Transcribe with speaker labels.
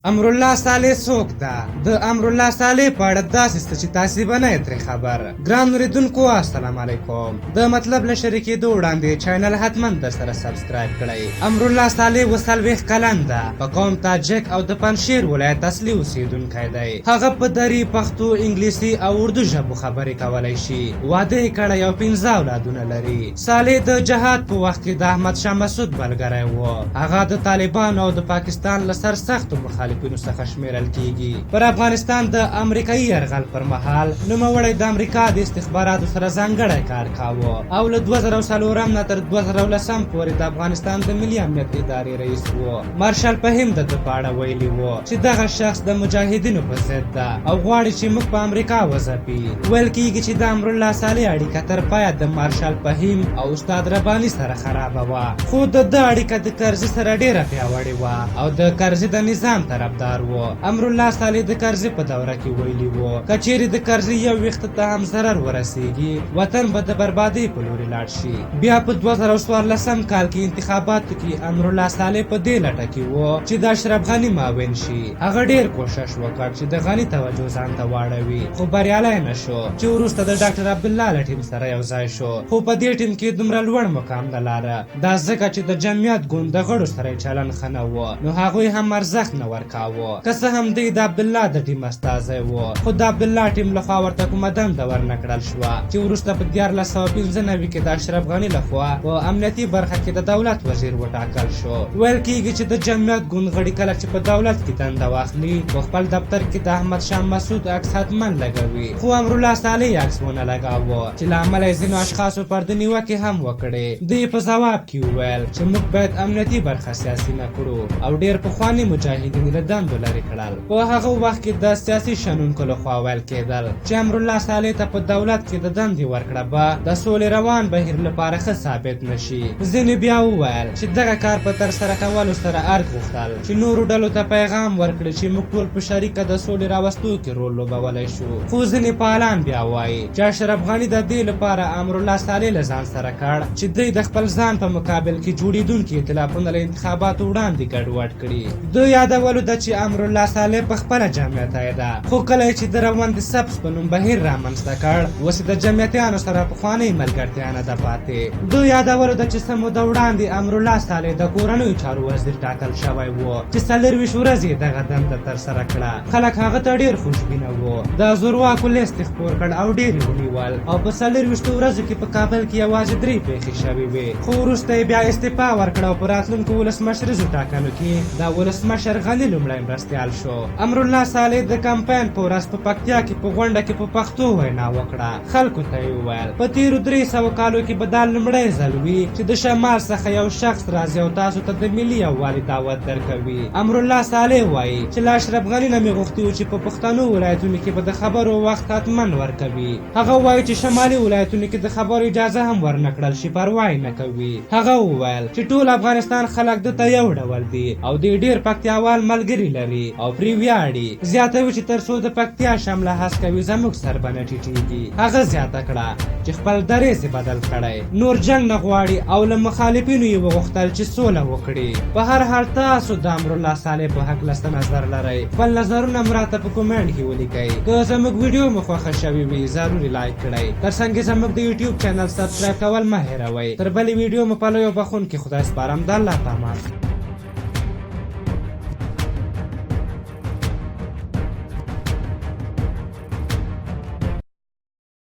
Speaker 1: امرالله صالح څوک ده؟ د امرالله صالح په اړه داسې څه چې تاسې به نه یې ترې خبر. ګران اورېدونکو السلام علیکم. د مطلب له شریکېدو وړاندې چینل حتما در سره subscribe کړئ. امرالله صالح 47 کلن ده، په قوم تاجک او د پنجشیر ولایت اصلي اوسېدونکی دی. هغه په دري، پښتو، انګلیسي او اردو ژبو خبرې کولی شي. واده یې کړی او 5 اولادونه لري. صالح د جهاد په وخت کې د احمد شاه مسعود ملګری و. هغه د طالبانو او د پاکستان له سرسختو مخالفینو څخه شمیرل کیږي. پر افغانستان د امریکایي یرغل پر مهال نوموړی د امریکا د استخباراتو سره ځانګړی کار کاوه او له 2004 نه تر 2010 پورې د افغانستان د ملي امنیت ادارې رئیس و. مارشال فهیم د ده په اړه ویلي و چې دغه شخص د مجاهدینو په ضد ده او غواړي چې موږ په امریکا وځپي. ویل کیږي چې د امرالله صالح اړیکه تر پایه د مارشال فهیم او استاد رباني سره خرابه وه، خو د ده اړیکه د کرزي سره ډیره پیاوړې وه او د کرزي د نظام طرفدار و. امرالله صالح د کرزي په دوره کې ویلي و که چیرې د کرزي یو ویښته ته هم ضرر ورسیږي، وطن به د بربادۍ په لوري لاړ شي. بیا په 2014 کال کې انتخاباتو کې امرالله صالح په دې لټه کې و چې د اشرف غني معاون شي. هغه ډیر کوشش وکړ چې د غني توجه ځان ته واړوي، خو بریالی نه شو، چې وروسته د ډاکټر عبدالله له ټیم سره یو ځای شو، خو په دې ټیم کې دومره لوړ مقام نه لاره. دا ځکه چې د جمعیت ګوند د غړو سره یې چلن ښه نه و، نو هغوی هم ارزښت نه ورکاوه. که څه هم دی د عبدالله د ټیم استازی و، خو د عبدالله ټیم لخوا ورته کومه دنده ورنه کړل شوه، چې وروسته په 1395 کې د اشرف غني لخوا په امنیتي برخه کې د دولت وزیر وټاکل شو. ویل کیږي چې د جمعیت ګوند غړي کله چې په دولت کې دنده واخلي، په خپل دفتر کې د احمد شاه مسعود عکس حتما لګوي، خو امرالله صالح عکس ونه لګاوه، چې له امله یې ځینو اشخاصو پر ده نیوکې هم وکړې. ده یې په ځواب کې وویل چې موږ باید امنیتي برخه سیاسي نه کړو او ډېر پخواني مجاهدین له دندو لرې کړل. په هغه وخت کې د سیاسي شنونکو لخوا ویل کېدل چې امرالله صالح ته په دولت کې د دندې ورکړه به د سولې روان بهیر لپاره ښه ثابت نه شي. ځینې بیا وویل چې دغه کار په ترسره کولو سره ارګ غوښتل چې نورو ډلو ته پیغام ورکړي چې موږ ټول په شریکه د سولې راوستو کې رول لوبولی شو. خو ځینې فعالان بیا وایي چې اشرف غني د دې لپاره امرالله صالح له ځان سره کړ چې دی د خپل ځان په مقابل کې جوړېدونکي ائتلافونه له انتخاباتو وړاندې ګډوډ کړي. د یادولو ده چې امرالله صالح په خپله جمعیتی ده، خو کله یې چې د روند سبز په نوم بهیر رامنځته کړ، اوس د جمعیتیانو سره پخوانۍ ملګرتیا نه ده پاتې. د یادولو ده چې څه موده وړاندې امرالله صالح د کورنیو چارو وزیر ټاکل شوی و، چې 24 ورځې یې دغه دنده ترسره کړه. خلک هغه ته ډېر خوشبینه وو. د زورواکو لیست یې خپور کړ او ډېر یې ونیول او په 24 ورځو کې په کابل کې یوازې 3 پېښې شوې وې. خو وروسته یې بیا استعفا ورکړه او په راتلونکو ولسمشریزو ټاکنو کې د ولسمشر غني لومړی مرستیال شو. امرالله صالح د کمپاین په ورځ په پکتیا کې په غونډه کې په پښتو وینا وکړه. خلکو ته یې وویل په تېرو 300 کالو کې به دا لومړی ځل وي چې د شمال څخه یو شخص راځي او تاسو ته د ملي یووالي دعوت درکوي. امرالله صالح وایي چې له اشرف غني نه مې غوښتي وو چې په پښتنو ولایتونو کې به د خبرو وخت حتما ورکوي. هغه وایي چې شمالي ولایتونو کې د خبرو اجازه هم ورنه کړل شي، پروا یې نه کوي. هغه وویل چې ټول افغانستان خلک ده ته یو ډول دي او دی ډېر پکتیاوال ملګري لري او پرې ویاړي. زیاتوي چې تر څو د پکتیا شمله هسکه وي، زموږ سر به نه ټیټیږي. هغه زیاته کړه چې خپل درېځ یې بدل کړی، نور جنګ نه غواړي او له مخالفینو یې وغوښتل چې سوله وکړي. په هر حال تاسو د امرالله صالح په هکله څه نظر لرئ؟ خپل نظرونه مو راته په comment کې ولیکئ. که زموږ ویډیو مو خوښه شوې وي، ضرور یې like کړئ. تر څنګ یې زموږ د یوټیوب channel subscribe کول مه هېروئ. تر بلې ویډیو مو په لوی او بخښونکي خدای سپارم. د الله په امان.